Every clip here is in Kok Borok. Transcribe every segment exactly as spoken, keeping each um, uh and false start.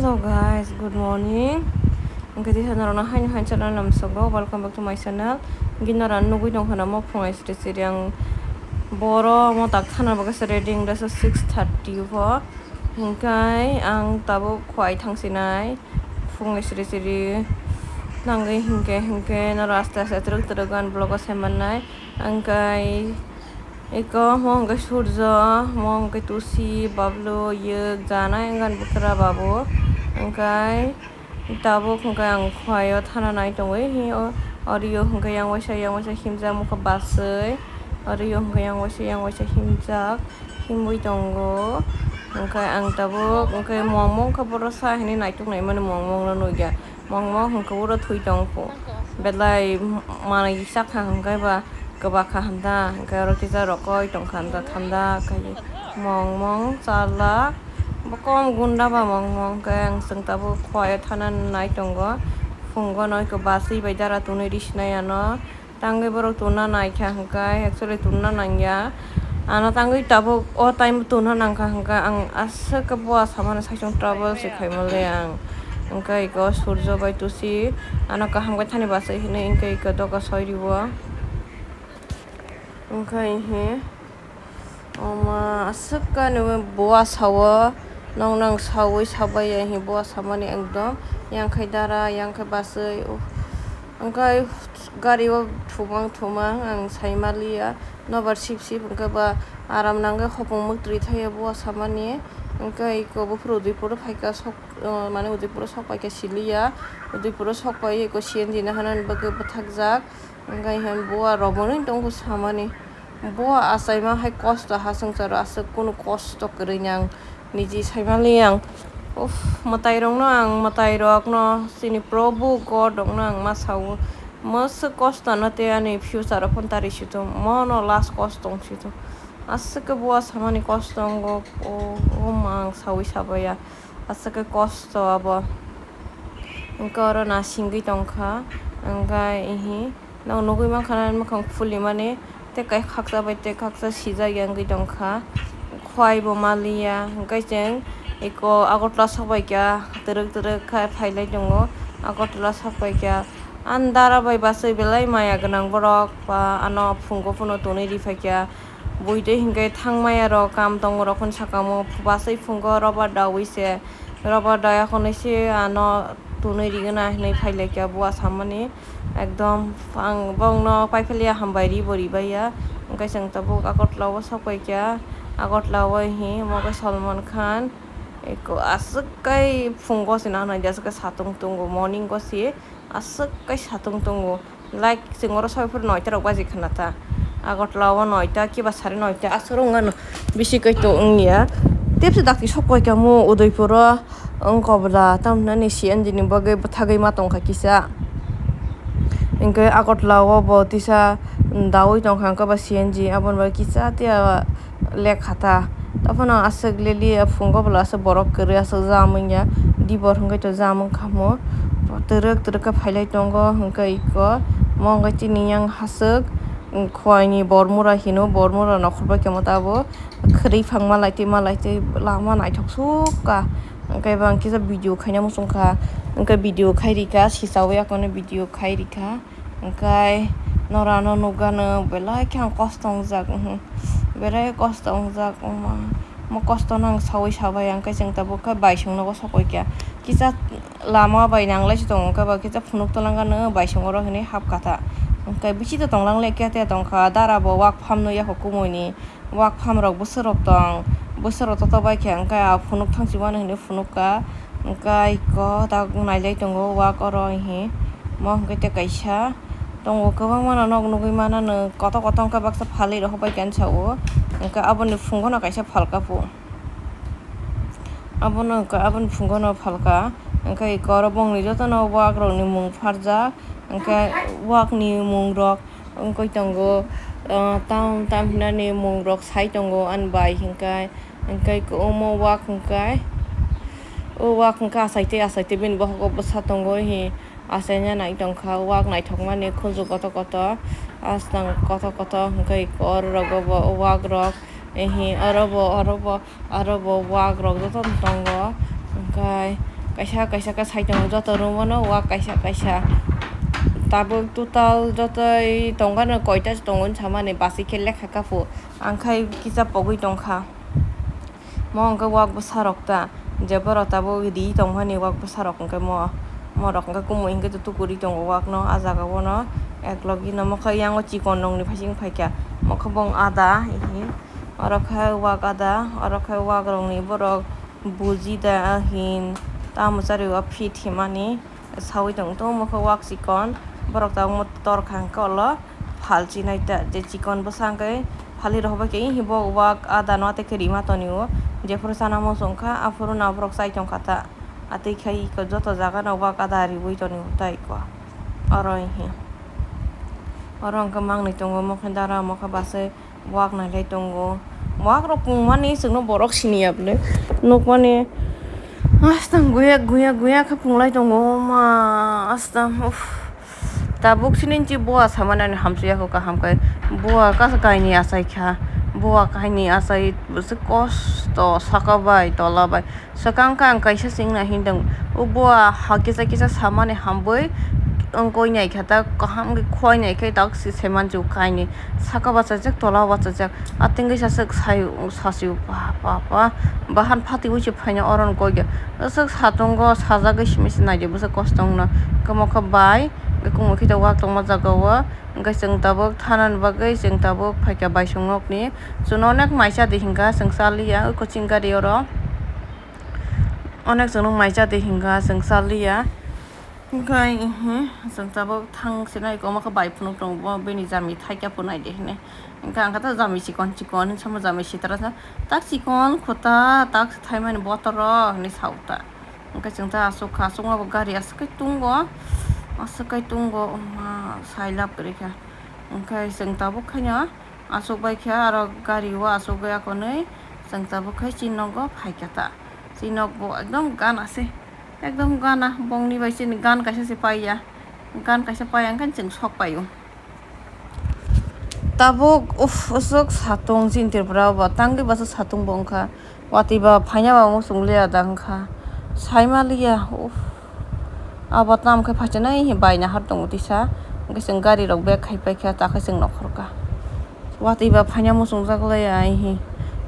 Hello guys, good morning. Hwnkhe di hwnwi norokno haino haino channel lamsogo, welcome back to my channel. Hwnkhe norok nugwi tongkha namo phungai siri siri ang boro mo tak thana bagwi se ready wngda se six thirty o. Hwnkhe ang tabuk khwai thangsinai phungai siri siri nangwi hwnkhe hwnkhe norok aste aste twrwk twrwk gan vlog o sai mannai. Hwnkhe Eko mo hwnkhe Surjo, mo hwnkhe Tusi, Bablu, Yek, Janai, wngkha bwkra babu. Hwnkhe tabuk hwnkhe ang khwlaio thana nai tongwi, hi o, orio hwnkhe yang waisa, yang waisa himjak, mokhe baswi, orio hwnkhe yang waisa, yang waisa himjak, himwi tongo. Hwnkhe ang tabuk, hwnkhe mongmong khe boro sa hinwi naituk naimani mongmong no nukya. Mongmong hwnkhe uro thwi tong phu. Belai manwi sakha hwnkhe ba kwbakha hwnda, hwnkhe oro kisa rokoi tongkha hwnda thanda khai. Mongmong chalak. Bo kom gunda ba mongmong hwnkhe ang chwng tabuk khwlaio thana nai tongo. Phungo no eko baswi bai dara tonwi risinai ano. Tangwi borok tonna naikha hwnkhe, actually tonna nangya. Ano tangwi tabuk o time tonna nangkha hwnkhe, ang aswk khe bua samani saichung trouble se khaimale ang. Hwnkhe eko Surjo bai Tusi ano kaham khe thani bachai hinwi hwnkhe eko doga soi rio. Hwnkhe he. Oma aswk khe nw bua sao, nong nang saui sabaiya hi bua samani ekdom, yang khai dara, yang khai basui, uh, ang khai gari o thumang thumang ang sai maliya, nobar sip sip hwnkhe ba aram nangwi hopong mwktwi thaiya bua samani, hwnkhe eko buphuru Udaipur o phaikha sok, uh, mane Udaipur o sok paikha siliya, Udaipur o sok pai eko C N G no hanani bagwi bwthakjak, hwnkhe he bua romwi tongkha samani. Bo achaima hai kosto ha swngcharo aswk kunu kosto kwrwi nang niji saimali ang. Uff, mwtai rokno ang, mwtai rokno chini Probhu God rokno ang ma sao. Mwswk kosto no tei ani future o phano tari situng, mono last kosto wng situng. Aswk khe bo achaimani kosto wngo, o, o ma ang saui sabaiya. Aswk khe kosto abo. Hwnkhe oro nasingwi tongkha, hwnkhe ihi. Nok nugwi mankha na, ani mwkhang phuli mani tei kai khaksa bai tei khaksa sijak ya wngwi tongkha, khwlai bo maliya. Hwnkhe chwng eko Agartala sok bai kha, twrwk twrwk khe phailai tongo Agartala sok bai kha. Ani dara bai bachwi belai maya gwnang borok ba ano phungo phano tonwi ri phaikha. Bui twi hwnkhe thangmaya rok kam tongo rok phano sakamo bachwi phungo rubber dawi se, rubber daya khonwi se ano tonwi rigwna hinwi phailaikha bua samani. Ekdom ang bongno paiphalia hambai ri bo ribaiya. Hwnkhe chwng tabuk Agartala o sokpaikha. Agartala o hi omo khe Salman Khan. Eko aswk kai phungo se nang nai aswk kai satung tongo, morning o se aswk kai satung tongo. Like chwng oro soi phuru noita rok baji khna ta. Agartala o noita kiba sari noita aswk wngmano bisi kai to wngya. Tebse dakti sokpaikha mo Udaipur o. Wng kobla, tamhinani C N G ni bagwi bwthagwi ma tongkha kisa. Hwnkhe Agartala o bo tisa daui tongkha, hwnkhe ba C N G aboni bagwi kisa tiya lekha ta. Tei phano aswk leli phungo bwla aswk borok kwrwi aswk jam wngya. Dibor hwnkhe to jam wngkha mo. Twrwk twrwk khe phailai tongo, hwnkhe iko mo wngkha chini yang haswk, khwlai ni Bormura hino, Bormura nokhor bai khe mo ta bo. Khwrwi phang malai twi malai twi lama naithok sukha. Hwnkhe bo ang kisa video khaina muchungkha. Hwnkhe video khai rikha, sichawi akono video khai rikha. Hwnkhe norano nukgano belai khe ang kosto wngjak, uhmm, belai kosto wngjak, omo kosto no ang saui sabai, hwnkhe chwng tabuk khe baisong nogo sokoikha. Kisa lama bai nanglai se tongo, hwnkhe bo kisa phunuk twlang gano baisong oro hinwi hapkha ta. Hwnkhe bisingo tonglang lekhe tongkha, dara bo wak pham nw yakho kumui ni. Wak pham rok bwswk rok tong, bwswk rok totok bai khe hwnkhe ah phunuk thang si mano hinwi phunuk kha, hwnkhe iko tak nailai tongo wak oro hi, mo hwnkhe tei kaisa tongo kwbangma no nok nugwi mano nwng kotor kotor wngkha baksa phalwi rok bai khe ani sao, hwnkhe aboni phungo no kaisa phalka pho, abono hwnkhe aboni phungo no phalka, hwnkhe iko oro bongni jotono wak rok ni mung pharjak, hwnkhe wak ni mung rok. Wngwi tongo, ah, tam tam hinani mung rok sai tongo ani bai hwnkhe, hwnkhe omo wak hwnkhe, o wak hwnkhe achaitwi achaitwi bini bokhok o bwsa tongo hi achaina nai tongkha wak naithokmani khunju kotor kotor aswk kotor kotor hwnkhe oro rok o wak rok hi oro bo oro bo. Aro bo wak rok joto no tongo, hwnkhe Kaisa kaisa khe sai tongo joto room o no wak kaisa kaisa. Tabuk total jotoi tongkha no koita se tongo hinsamani basi khe lekha kha pho. Ang khai kisa pogwi tongkha. Mo hwnkhe wak bwsarok ta, je borok tabuk ri tongmani wak bwsarok hwnkhe mo, morok hwnkhe kumui hwnkhe tukuri tongo wakno. A jaga o no eklogi no mokhe yang o chikon rokni phaising phaikha, mokhe bong ada ihi. Oro khe wak ada, oro khe wak rokni borok buji da ahin, tamo chari o fit himani. Sawi tong tong mokhe wak chikon, borok tabuk mo tor kha hwnkhe ulo phalchi nai ta, je chikon bwsa hwnkhe phali rok bai khe bo wak ada no tei khe rima toni o, jephuru chana muchung kha aphuru no borok chai tong kha ta, atwi khai iko joto jaga no wak ada riwi toni o tai ko oro ihi. Oro hwnkhe mangnwi tongo mokhe dara mokhe basai. Wak nailai tongo. Wak rok pungmani chwngno borok siniya bwle. Nukmani astang guya guya guya khe punglai tongo. Ma astang, uff. Tabuk sini nchi bua samani ani hamsuyakho kaham khe. Bua kasa kaini achai kha. Bua kaini achai bwswk kosto saka bai tola bai. Swkang khe ang kaisa chwngno hindwng, o bua ha kisa kisa samani hambai wngkoi naikha ta, kaham khe khwlai naikhe dak se saimanjak kainwi saka bachajak tola bachajak. Atwngwi saswk sai sasio pa pa pa bahan phatiwi se phaina oro wngkoi khe. Aswk satungo sajagwi simi se naidi bwswk kosto wngno. Khe mokhe bai khe kumui khe wak tongma jagao hwnkhe chwng tabuk thanani bagwi chwng tabuk phaikha baisong nokni. Chwngno onek mai cha di hinkha chwng chaliya o coaching gari oro. Onek chwngno mai cha di hinkha chwng chaliya. Hinkhe, ehe, chwng tabuk thang se nai omo khe bai phunuk tongo bo bini jami thaikhe phunai de hinwi. Hinkhe ang khe ta jami chikon chikon hinwi samo jami sitra sa. Tak chikon khuta tak thaimani botor rok hinwi sa o ta. Hinkhe chwng ta aswk kha, aswkma bo gari aswk kai tungo. Aswk kai tungo, oma, sai lab kwrwi kha. Hinkhe chwng tabuk khaino. Aswk bai khe aro gari o aswk bai akonwi chwng tabuk khai chini nogo phaikha ta. Chini nok bo ekdom gana se, ekdom gana, bongni bai chini gan kaisa se paiya, gan kaisa paiya wngkhe chwng sok paio. Tabuk uff, aswk satung chini Tripura o bo, tangwi bwswk satung bo wngkha. Watwi ba phaina ba muchung liya da wngkha. Saima liya, uff. Abo tamo khe phaichanai hi bai nahar tongo tisa. Hwnkhe chwng gari rok bag khai paikha, ta khe chwng nokhorkha. Watwi ba phaina muchungjak laiya hi.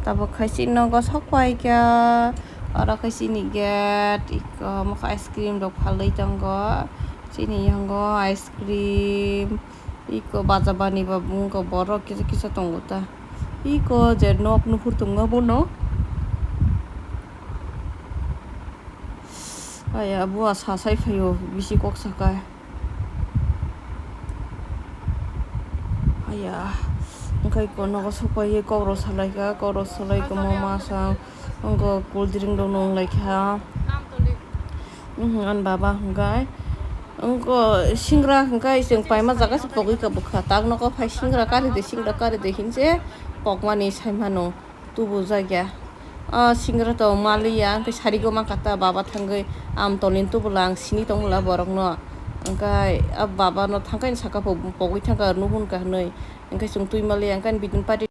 Tabuk khai chini nogo sok paikha. Oro khe chini gate, iko omo khe ice cream rok phalwi tongo. Chini yango ice cream. Iko baja bani ba wngkha borok kisa kisa tongo ta. Iko je nok nuhur tongo bono. Aya bua sa sai phaio bisi kok saka. Aya wngkha iko nogo sok pai kok rok salai kha, kok rok salai khe mo masa wngkha cool drink rok nung lai kha. Mhm, ani baba hwnkhe. Wngkha singra hwnkhe chwng paima jaga se pogwi kha bwkha. Tak nogo phai singra kari de, singra kari de hinse pokmani sai mano. Tubu jakya. O singra to maliya, hwnkhe sari go mankha ta baba thangwi. Am tolin tubula ang sini tongmula borokno. Hwnkhe a baba no thangkhe saka pogwi thangkha nuhun kha hinwi. Hwnkhe chwng twi maliya, hwnkhe bini party.